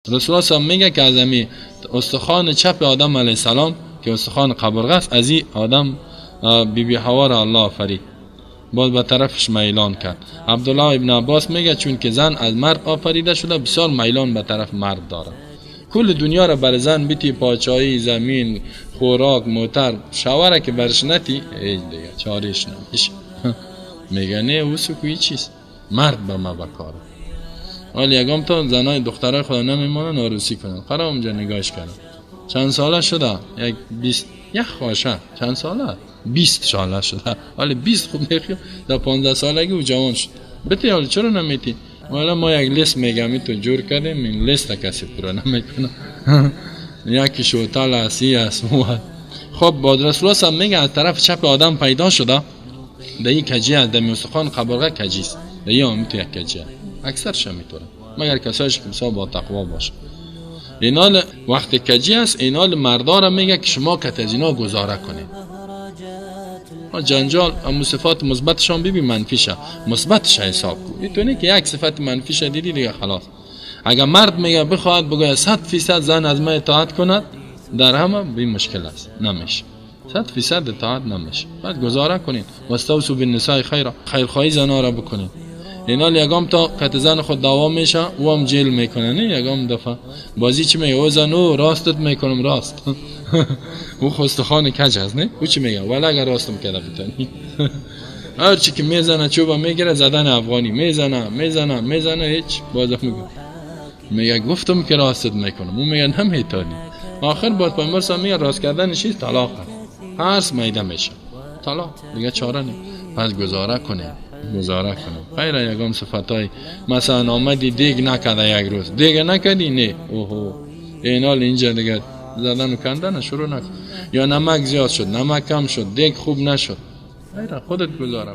رسول الله میگه که از امی استخوان چپ آدم علیه السلام که استخوان قبرغه است، از این آدم بی بی حوا را الله آفرید، باز به طرفش میلان کرد. عبدالله ابن عباس میگه چون که زن از مرد آفریده شده، بسیار میلان به طرف مرد داره. کل دنیا را بر زن بیتی، پاچایی، زمین، خوراک، موتر، شوهر که برش نتی، هیچ دیگه چارهش نمیشه. میگه نه او سکویی چیست، مرد به ما بکاره. ولی یگام تا زنای دخترای خدا نمیمانن عروسی کنن، قرار اونجا نگاهش کردن. چند ساله شده؟ یک 20 یک خواشه چند ساله؟ 20 ساله شده. ولی 20 خوب نخیل در 15 سالگی او جوان شد. بتی حالا چرا نمیتی؟ والا ما یک لیست میگم تو جور کردیم، این لیست کسی پورا نمیکنه. یکی شوتال است، است. خب بعد رسول الله میگه از طرف چپ آدم پیدا شده، در این کجی است، در استخوان قبرغه کجی است، در این هم تو یک کجی است. اکثرش میتونه، مگر کسایش که مثلا با تقوا باشه. اینال وقتی کجی است، اینال مردا را میگه که شما کت از اینا گزاره کنید. جنجال اما صفات مثبتشان ببین، منفیشه، مثبتش حساب کن. میتونی که یک صفت منفیشه دیدی دیگه خلاص. اگر مرد میگه بخواهد بگه 100% زن از من اطاعت کند، در همه بی مشکل است، نمیشه 100% اطاعت نمیشه. بعد گزاره کنید، واستوصوا بالنساء خیرا، خیرخواهی زنا را بکنید. اینال یگام تا کت زن خود دعوا میشه، او هم جیل میکنه. نه یگام دفعه بازی چی میگه؟ او زن او راستت میکنم راست. او خستخان کج هست نه؟ او چی میگه؟ ولی اگر راستم کرده بتانی. هر چی که میزنه چوبا میگیره، زدن افغانی میزنه میزنه میزنه، هیچ بازم میگه میگه گفتم که راستت میکنم، او میگه نمیتونی. آخر باز پیامبر صلی میگه راست کردن چیز طلاق است، هرس میده میشه طلاق، دیگه چاره نیست. پس گزاره کنه، گزاره کنم. خیر یگام صفتای مثلا آمدی دیگ نکرده، یک روز دیگ نکردی نه، اوهو اینال اینجا دیگه زدن و کندن شروع نکن. یا نمک زیاد شد، نمک کم شد، دیگ خوب نشد، خیر خودت گزاره.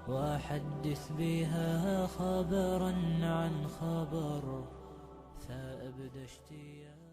وحدث بها خبرا عن خبر فأبدى اشتياقا.